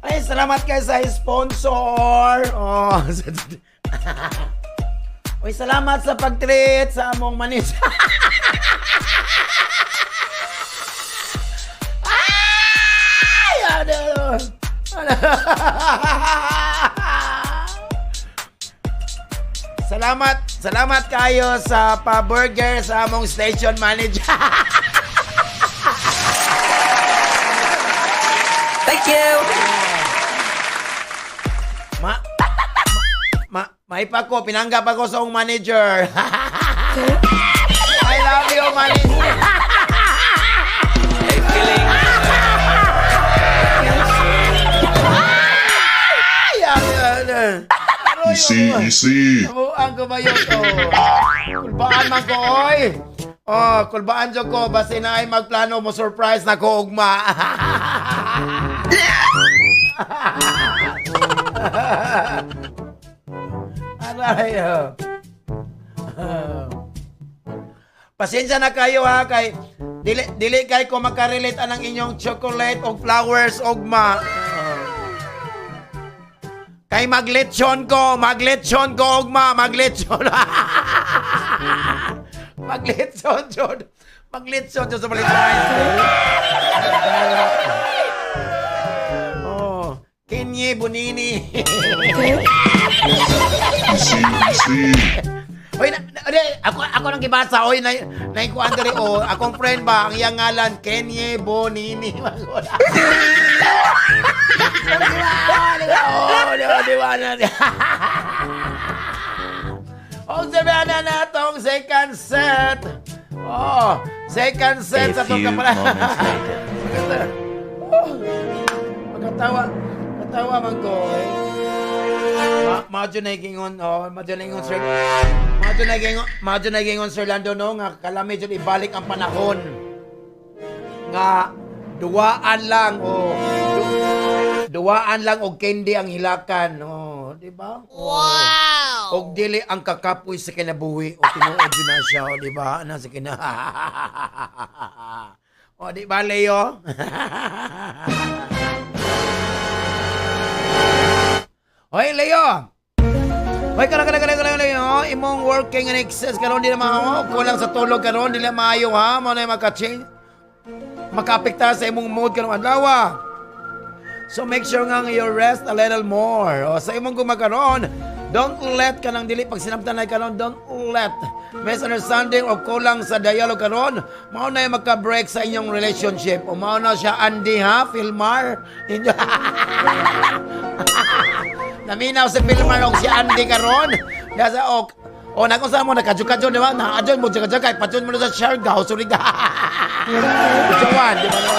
Ay, salamat kayo sa sponsor. Oh. Uy, salamat sa pag-treat sa among manis. Ay, ano, ano. Salamat, salamat kayo sa pa-burger sa among station manager. Thank you! Ma, ma, maipa ko, pinanggap ako sa akong manager. I love you, manager. Ay, ay, ay. Aroy, Easy, oh. easy. Ang ko ba yun? Oh. Kulbaan man ko, oy. Oh, kulbaan jud ko. Basta na ay magplano mo surprise na ko ugma. Aray, oh. Pasensya na kayo ha kay dili dili kay ko makarelate anang inyong chocolate og flowers ugma. Kay maglechon ko ugma, maglechon. Maglechon jud. Maglechon jud sa Valentine's Day. Oh, Kenye Bonini. Easy, easy. Oy, na, na, di, ako nang gibasa oy na naikuan diri oh, akong friend ba ang iyang ngalan Kenye Bonini. Oh, di ba, di ba, na. Oh, sabihan na natong second set. Oh, second set A sa itong few kapala. moments later. Oh, magkatawa, katawa man ko. Eh. Ma madyo na gingon, oh, madyo na ingon sir. Madyo na gingon Sir Lando no nga kalami jud ibalik ang panahon. Nga duwaan lang oh. Duwaan lang og candy ang hilakan, oh, di ba? Wow! Og dili ang kakapoy sa kinabuhi o tinuod yun na siya, o, di ba? Ano sa kina. O, di ba, Leo? Hoy, Leo! Hoy, kana kana kana kana Leo, imong working and excess karon di na maayo, kulang sa tulog karon di na maayo ha, mo na maka-change makaapekta sa imong mood karong adlaw. So make sure nga you rest a little more. O, sa imong gumakaron, don't let ka nang dili pag sinabtan ay karon, don't let misunderstanding o kulang sa dialogue karon, mao na yung magka-break sa inyong relationship. O mao na siya Andy ha, Filmar. Inyo. Naminaw si Filmar og si Andy karon. Nasa ok o nako sa mo nakadyo-kadyo di ba? Naadyon mo kadyo kay patyon mo na sa Siargao Surigao. Jowan, di ba na?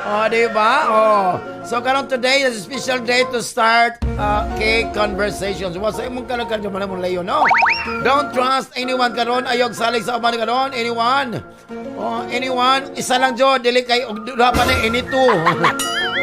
Oh, di ba? Oh. So karon today is a special day to start cake conversations. Wa sa imong kalagkan man mo Leo, no? Don't trust anyone karon, ayog salig sa uban karon, anyone. Oh, anyone, isa lang jud, dili kay og duha pa na any two.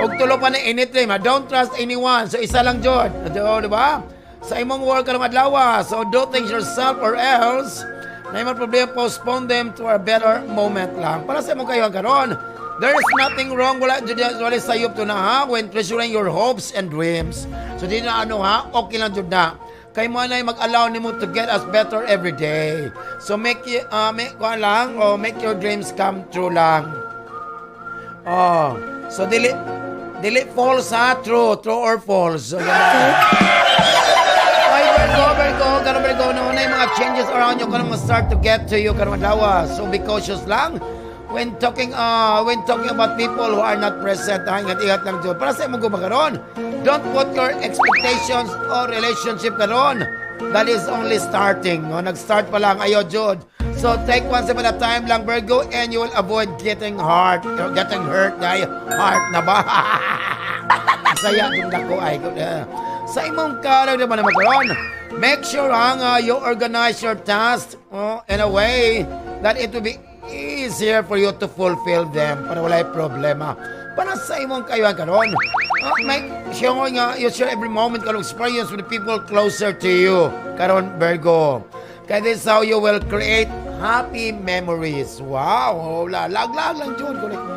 Og tulo pa na any three, ma. Don't trust anyone. So isa lang jud. Oh, di ba? Sa imong work karong adlaw, so do things yourself or else na imong problema, postpone them to a better moment lang. Para sa imong kayo karon. There is nothing wrong, wala jud, wala sayop to na ha, when treasuring your hopes and dreams. So di na ano ha, okay lang jud na. Kay mo na mag-allow nimo to get us better every day. So make make kuan lang o make your dreams come true lang. Oh, so dili dili false ha, true, true or false. So, ganun. Ay, Virgo, Virgo, karon Virgo, no, na yung mga changes around you, kanang start to get to you, karon adlaw. So be cautious lang when talking about people who are not present, ha, ingat-ingat lang jud. Para sa imong gugma karon, don't put your expectations or relationship karon. That is only starting. No? Nag-start pa lang, ayo jud. So take one step at a time lang, Virgo, and you will avoid getting hurt, or getting hurt, dahil heart na ba? Saya jud dako ay. Sa imong karag naman naman karon, make sure ha, nga you organize your tasks, oh, in a way that it will be easier for you to fulfill them para walay problema. Para sa imong kayuhan karon, make sure nga you share every moment karon experience with the people closer to you karon, Virgo. Kaya this is how you will create happy memories. Wow, wala lag-lag lang jud, correct mo.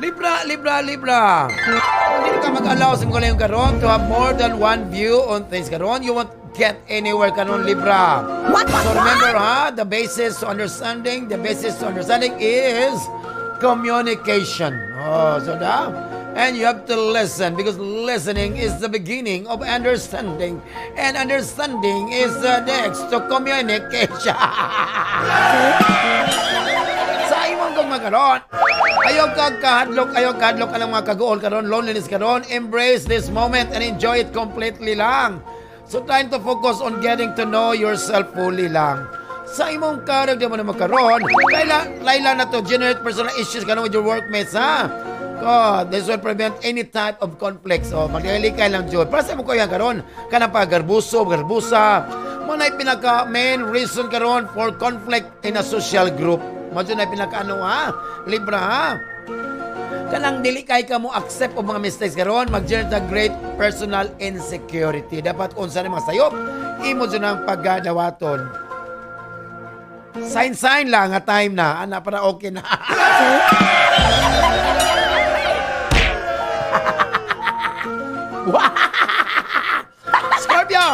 Libra, Libra, Libra. Kung hindi ka mag-allow sa mga karon to have more than one view on things karon, you won't get anywhere karon, Libra. What, So remember ha, the basis to understanding is communication. Oh, so da. And you have to listen because listening is the beginning of understanding. And understanding is the next to communication. Sa imong kung magkaroon, ayaw kahadlok ka ng mga kaguol karon, loneliness karon, embrace this moment and enjoy it completely lang. So trying to focus on getting to know yourself fully lang. Sa imong karag di mo na magkaroon, kaila, laila na to generate personal issues karon with your workmates, ha? God, this will prevent any type of conflicts. O, maglalikay lang jud. Para sa imong kuya karon, kanang paggarbuso, garbusa, mo na pinaka main reason karon for conflict in a social group. Mo na pinaka ano ha, Libra ha. Kanang dili kay ka mo accept og mga mistakes karon, mag-generate a great personal insecurity. Dapat unsa ni mga sayop, imo jud ang pagadawaton. Sign sign lang nga time na, ana para okay na. Scorpio!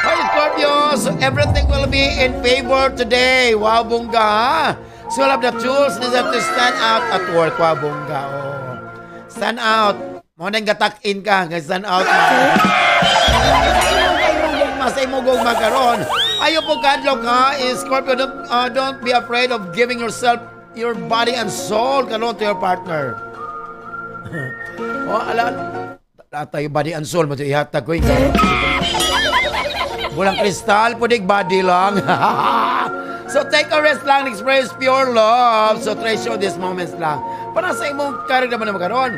Hi, Scorpio! So everything will be in favor today. Wow, bongga, ha? So you'll have the tools needed to stand out at work. Wow, bongga. Oh. Stand out. Mo nang gatak-in ka, nga stand out na. Sa imong gugma karon. Ayo po kadlok ha, is Scorpio, don't be afraid of giving yourself, your body and soul karon to your partner. Oh, ala, tayo body and soul mo to ihatag ko ikaw. Walang kristal, pudig body lang. So take a rest lang, express pure love. So treasure these moments lang. Para sa imong karir naman naman karon,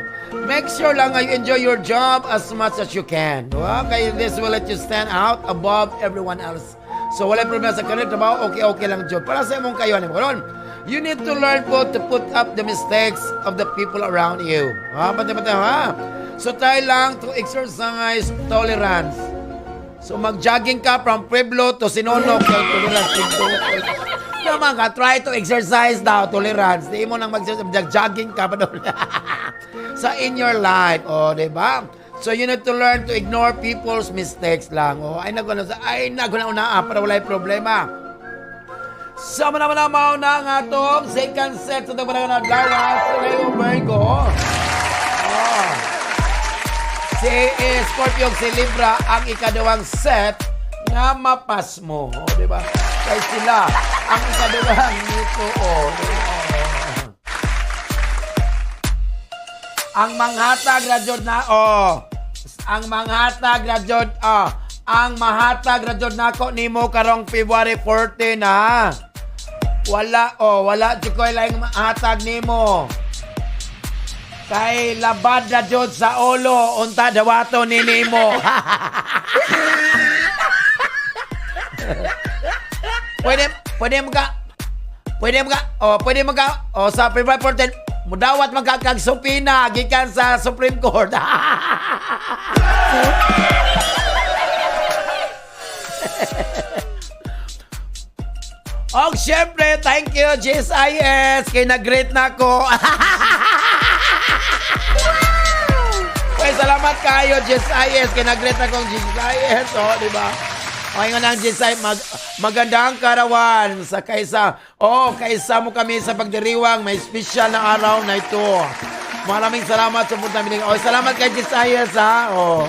make sure lang nga you enjoy your job as much as you can. Okay, this will let you stand out above everyone else. So wala problema sa career, trabaho, okay-okay lang job. Para sa imong kayo naman karon, you need to learn po to put up the mistakes of the people around you. Ha, pati pati ha. So try lang to exercise tolerance. So mag-jogging ka from Pueblo to Sinono, kay tolerance dito. Naman ka, try to exercise daw, tolerance. Di mo nang mag-jogging ka pa doon. Sa in your life, oh, di ba? So you need to learn to ignore people's mistakes lang. Oh, ay naguna sa ay naguna una para walay problema. Sama naman na mauna nga atong second set sa itong adlaw sa Leo Virgo. Oh. Si Scorpio, si Libra ang ikaduhang set nga mapas mo. Oh, di ba? Kay sila ang ikaduhang nito. Oh, di ba? Oh. Ang manghatag ra jud na, oh. Ang manghatag ra jud, oh. Ang mahatag ra jud nako nimo karong February 14 ha. Wala, oh, wala jud koy laing mahatag nimo. Kay labad na jud sa ulo unta dawato ni nimo. Pwede mo ka oh, pwede mo ka oh, sa February 14 mudawat man ka kag subpoena gikan sa Supreme Court. Og syempre, thank you GSIS kay nag-greet na ako. Well, salamat kayo GSIS kay nag-greet na akong GSIS, oh, di ba? Okay nga ng GSIS, magandang karawan sa kaisa. Oh, kaisa mo kami sa pagdiriwang, may special na araw na ito. Maraming salamat sa punta namin. Oh, salamat kay GSIS ha. Oh.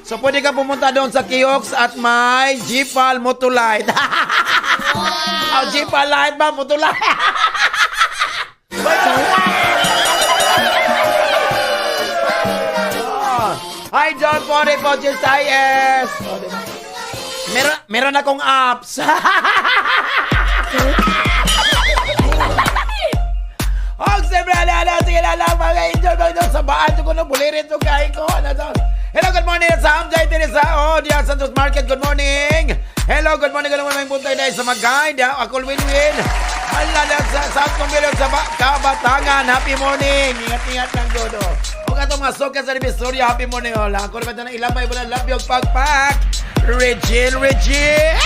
So pwede ka pumunta doon sa Kiox at may Gpal Motolite. Oh, Gpal Light ba? Motolite. Oh. Hi, John Pore po, GSIS. Oh, diba? Meron akong apps. Og siyempre, ala, ala, sige lang lang, mga enjoy, mga enjoy, sa baan, ko no, bulirin to kay ko. Ano to? Hello, good morning, sa Amjay Teresa, oh, diyan Santos Market, good morning. Hello, good morning, buntay dahil sa Magay, diyan, ako win-win. Hala, diyan sa South Combilo, sa Kabatangan, happy morning. Ingat-ingat lang, Jodo. O katong mga soka sa Divisoria, happy morning. Hola, ako naman na ilamay, wala love yung pagpak. Regine, Regine!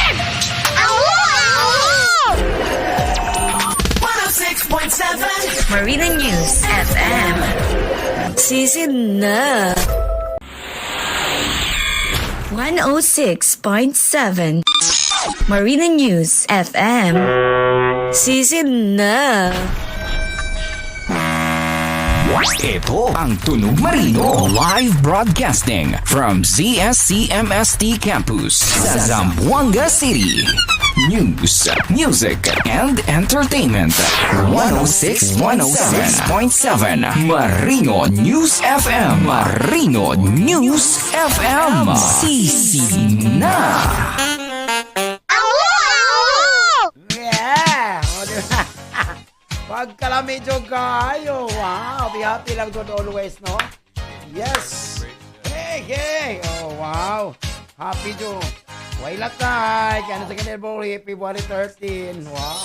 106.7 Marina News FM. Sisid na. 106.7 Marina News FM. Sisid na. Ito ang Tunog Marino live broadcasting from ZSCMST Campus sa Zamboanga City. News, music, and entertainment. 106.7 Marino News FM. Marino News FM. Sisi na. Yeah! O, di ba? Pagkalami jud kayo. Wow, be happy lang jud always, no? Yes. Hey, hey. Oh, wow. Happy jud. Way latay. Kaya na sa February, February 13. Wow.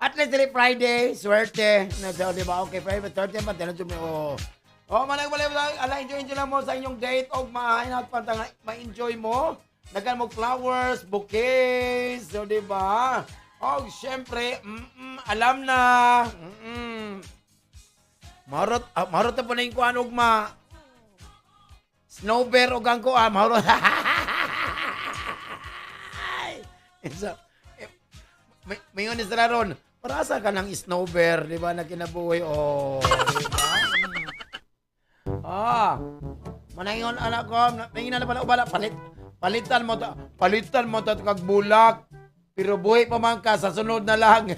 At least dili Friday, swerte. Na di ba? Okay, Friday 13 pa din oh. Oh, manag wala ala enjoy enjoy lang mo sa inyong date og maayo pantang ma-enjoy mo. Daghan mo flowers, bouquets, so di ba? Oh, syempre, alam na. Marot, marot na po na yung kuan ugma. Snow bear og ang kuan, marot. So, may yun sila ron. Para sa ka ng snow bear, di ba, na kinabuhi? Oh, di ba? Ah, manayon anak ko, nangina na pala ubala, palitan mo ta, palitan mo ta kag bulak. Pero buhi pa man ka, sa sunod na lang.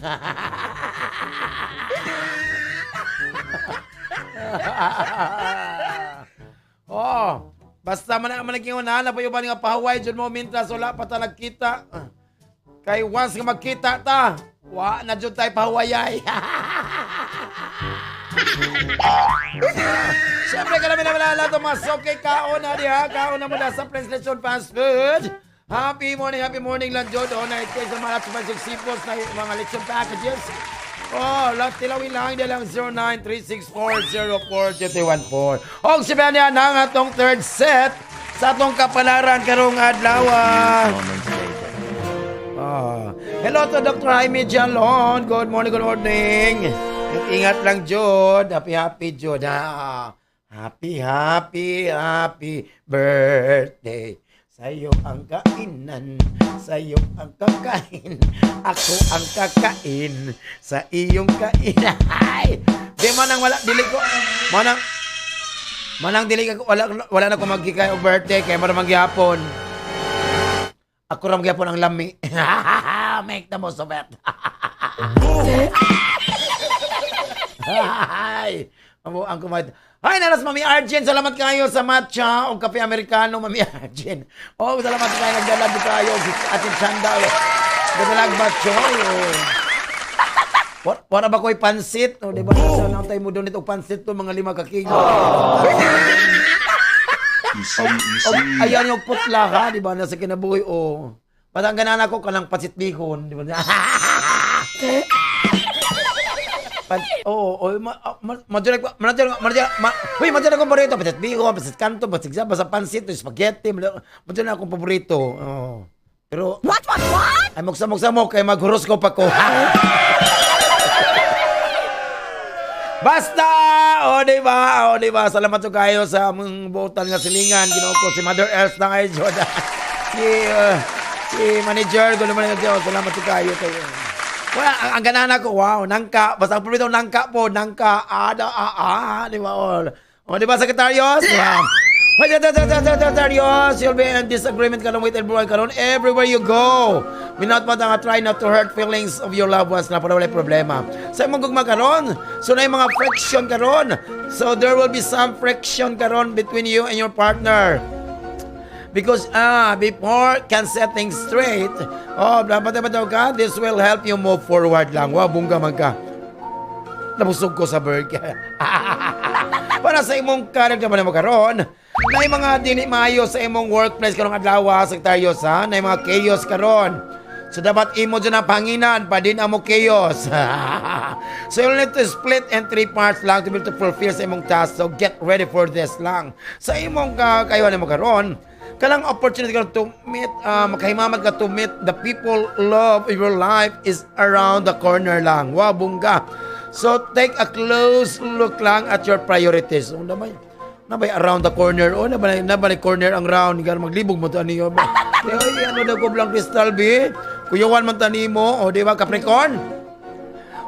Oh, basta man ang managing una, na pa yung nga pahuway dyan mo mintras wala pa ta nagkita. Kay once nga magkita ta, wa na dyan tayo pahuwayay. Siyempre, karami naman lahat ng mga soke kaon na diha. Kaon na muna sa Prince Lechon Fast Food. Happy morning lang, Jod. Oh, na ito sa mga sipos na mga lechon packages. Oh, lahat tilawin lang, hindi lang 0936404314. Og si Benya na ang atong third set sa atong kapalaran karong adlaw. Oh. Hello to Dr. Jaime Jalon. Good morning, good morning. Ingat lang, Jod. Happy, happy, Jod. Ah, happy, happy, happy birthday. Sa'yo ang kainan, sa'yo ang kakain, ako ang kakain, sa iyong kainan. Ay! Di manang wala, dili ko, manang dili ko, wala na ko magkikay og birthday, kaya mo naman gihapon. Ako ra magyapon ang lami. Make the most of it. Ay, amo ang kumayad. Ay, naras Mami Arjen, salamat kayo sa matcha o kape americano, Mami Arjen. Oh, salamat kayo nagdala di kayo atin chanda. Nagdala batchoy. Oh. Wala ba ko'y pansit? O, di ba? Sa nang tayo mo doon ito pansit to mga 5 ka kilo. Easy, easy. O, ayan yung putla ka, di ba? Nasa kinabuhi, oh. Patang ganan ako kanang pansit bihon, di ba? Uy, madyan akong paborito. Pansit bihon, pansit kanto, pansit basta pansit, spaghetti. Madyan akong paborito. Oh. Pero What? Ay, mugsamok-samok kay mag-horoscope ako. Basta! O, di ba? O, di ba? Salamat to kayo sa among buotan nga silingan. Ginoo ko si Mother Earth na kayo, Jordan. Si manager, gulo man nga. Salamat to kayo. Kayo. Wala, ang ganahan ako, wow, nangka. Basta ang problema, nangka po, nangka. Ah, da, ah, ah, di ba? O, o, di ba, Secretarios? Di ba? Hoy, Secretarios, you'll be in disagreement karon with everyone karon everywhere you go. Minot pa nga try not to hurt feelings of your loved ones na para walay problema. Sa imong gugma karon, so na mga friction karon. So there will be some friction karon between you and your partner. Because before can set things straight, oh, dapat dapat daw ka, this will help you move forward lang. Wow, bungga man ka. Nabusog ko sa burger. Para sa imong character man mo karon, na mga dili maayo sa imong workplace karong adlaw, Sagittarius ha, na mga chaos karon. So dapat imo dyan ang panginan, pa din amo chaos. So you'll need to split in three parts lang to be able to fulfill sa imong task. So get ready for this lang. Sa imong kayuhan mo karon, kanang opportunity ka to meet, makahimamad ka to meet the people love of your life is around the corner lang. Wow, bungga. So take a close look lang at your priorities. Oh, nabay, nabay around the corner. Oh, nabay, nabay corner ang round. Gar maglibog mo to niyo. Ay, ano daw ko blang crystal bi? Kuyawan man tani mo. O, di ba, Capricorn?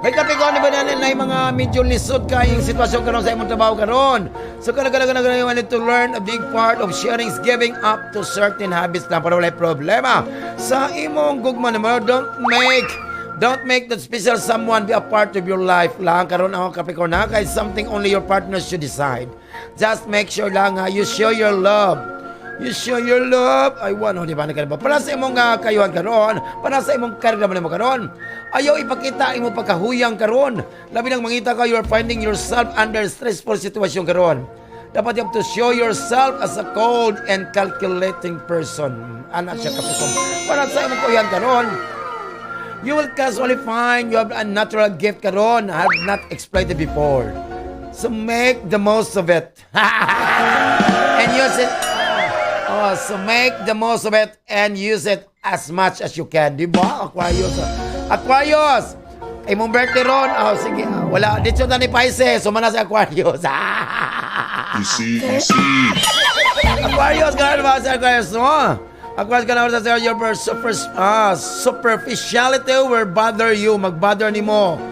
May Capricorn, di ba na na yung mga medyo lisod kayong sitwasyon karon sa imong trabaho karon. So kana kana kana kana, you need to learn a big part of sharing is giving up to certain habits lang para walay problema. Sa imong gugma naman, don't make that special someone be a part of your life lang karon ako, Capricorn ha, kay something only your partner should decide. Just make sure lang ha, you show your love. You show your love. Ay, wano, di ba? Ba? Para sa imong kayuhan karon, para sa imong karga mo karon. Ayaw ipakita imong pagkahuyang karon. Labi nang mangita ka you are finding yourself under stressful situation karon. Dapat you have to show yourself as a cold and calculating person. Anak siya, Capricorn. Para sa imong kayuhan karon, you will casually find you have a natural gift karon have not exploited before. So make the most of it and use it. Oh, so make the most of it and use it as much as you can. Di ba? Aquarius. Aquarius! Imong birthday ron. Oh, sige. Ah, wala. Dito na ni Pisces. Sumana si Aquarius. Easy, easy. Aquarius, ganun ba si Aquarius mo? Aquarius ka na sa your superficiality will bother you, magbother ni mo.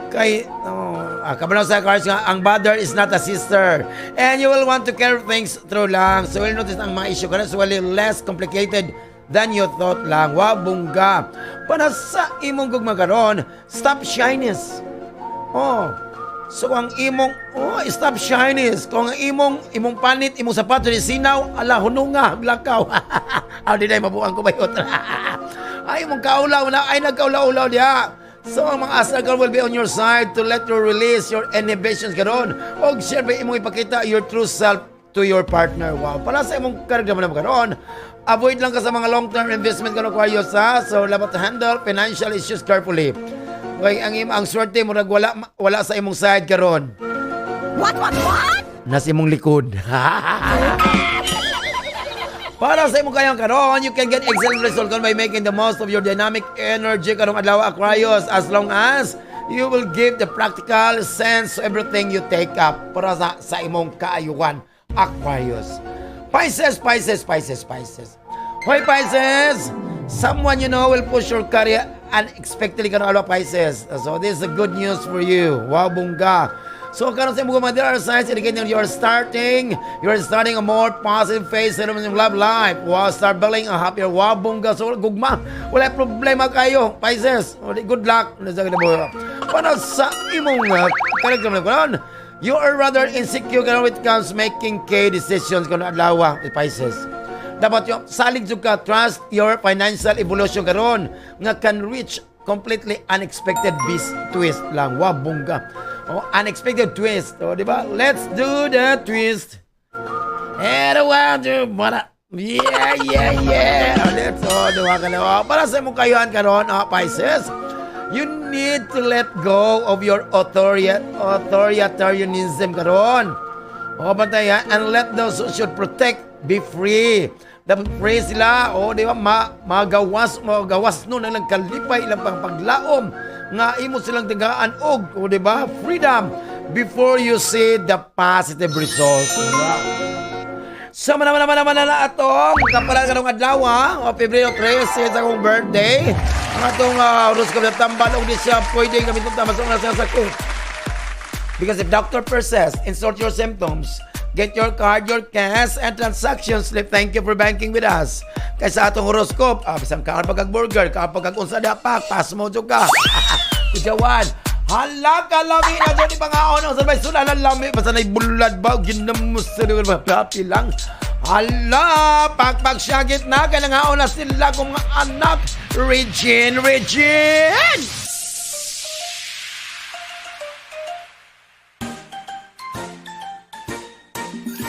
Kay, oh, kabalo sa Aquarius nga, ang bother is not a sister. And you will want to carry things through lang. So you'll notice ang mga issue ka na, so less complicated than you thought lang. Wa bungga. Para sa imong gugma karon, stop shyness. Oh, so ang imong, oh, stop shyness. Kung ang imong panit, imong sapato ni sinaw, ala hununga, lakaw. Aw di na mabuang ko bayot. Ay imong kaulaw na ay nagkaulaw-ulaw diha. So ang mga asal will be on your side to let you release your inhibitions karon. Og syempre imong ipakita your true self to your partner. Wow. Para sa imong karga mo karon, avoid lang ka sa mga long-term investment karon, Aquarius ha. So dapat handle financial issues carefully. Kay ang swerte mo wala wala sa imong side karon. What? Nasa imong likod. Para sa imong kayang karon, you can get excellent result karon by making the most of your dynamic energy karong adlaw, Aquarius, as long as you will give the practical sense to everything you take up para sa imong kaayuhan, Aquarius. Pisces, Pisces, Pisces, Pisces. Hoy Pisces, someone you know will push your career unexpectedly karong adlaw, Pisces. So this is a good news for you. Wow, bungga. So karon sa imong there are signs indicating you're starting a more positive phase sa imong love life. Wow, start building a happier, wow, bungga. So gugma, wala problema kayo, Pisces. Good luck. Para sa imong character mo karon, you are rather insecure karon when it comes making key decisions karon adlaw, Pisces. Dapat yung salig jud ka, trust your financial evolution karon nga can reach completely unexpected beast twist lang. Wow, bungga. Oh, unexpected twist. Oh, di ba? Let's do the twist. And one, two, para. Yeah. Oh, let's oh, duha ka na. Oh, para sa imong kayuhan karon, oh, Pisces, you need to let go of your authoritarianism karon. O, bantay ha, and let those who should protect be free. Dapat pray sila, o di ba, magawas magawas no nang kalipay ilang pang paglaom nga imo silang tagaan og, o di ba, freedom before you see the positive result. Wow. So naman naman naman na atong kapalan karong adlaw o Pebrero 13 sa akong birthday. Ang atong horoscope sa tambal og di siya pwede gamiton ta mas una sa sakit. Because if doctor persists, insert your symptoms, get your card, your cash, and transaction slip. Thank you for banking with us. Kay sa atong horoscope, bisan kaan pagkag burger, kaan pagkag unsa dapak, pass mo jud ka. Kujawan. Hala ka lami na dyan, ipangaon ang sabay sula na lami. Basta na'y bulad ba, ginamos sa lugar ba, happy lang. Hala, pagpag syagit na, kailangan na sila kong mga anak. Regine, Regine!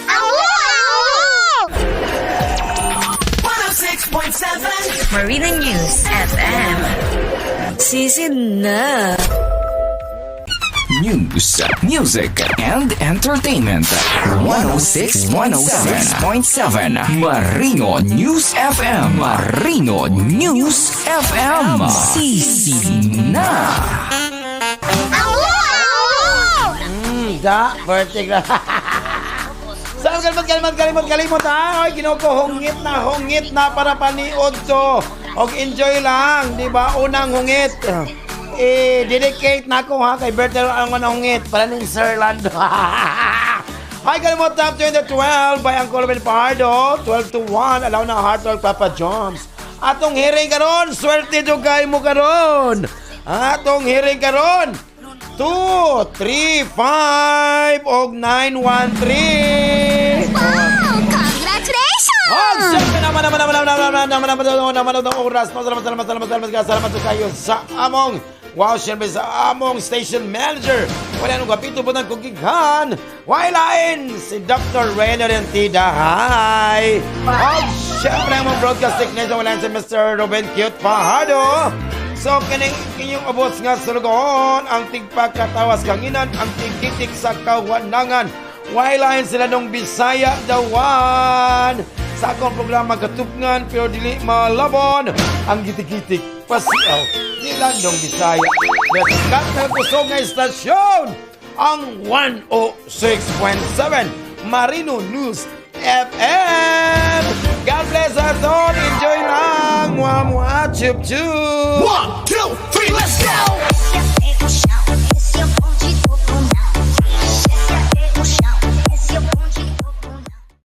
Awo! 106.7 Marina News FM. Season na. News, music, and entertainment. 106.7 Marino News FM. Marino News FM. Sisi na. Awo! Da, vertical. Sa kalimot, kalimot, kalimot, kalimot ha. Oy, Ginoo ko, hungit na para paniod to. Og enjoy lang, di ba? Unang hungit. Eh, dedicate na ako ha kay Bertel ang unang hungit para ni Sir Lando. Hi, kalimot, top 20 to 12 by Uncle Ben Pardo. 12 to 1, alaw na Heart Talk Papa Joms. Atong hearing karon, swerte jud kay mo karon. Atong hearing karon. 2, 3, 5, og 9, 1, 3. Wow! Congratulations! Og siyempre naman naman naman naman naman naman naman naman naman naman oras. Salamat, salamat, salamat, salamat, salamat kayo sa among wow, siyempre sa among station manager. Wala nung kapito po ng kugighan. Wailain si Dr. Rene Rentida. Hi! Og siyempre ang among broadcast technician wala si Mr. Ruben Cute Fajardo. So, kining inyong ubos nga sulugoon, ang tigpagkatawas kanginan, ang tigkitik sa kawanangan. Wailain sila nung Bisaya the One. Sa akong programa Katupngan pero dili malabon ang gitigitik pasiaw ni Landong Bisaya. Let's na kusog nga istasyon ang 106.7 Marino News FM. God bless us all. Enjoy lang. Mua mua chup chup. 1, 2, 3, let's go!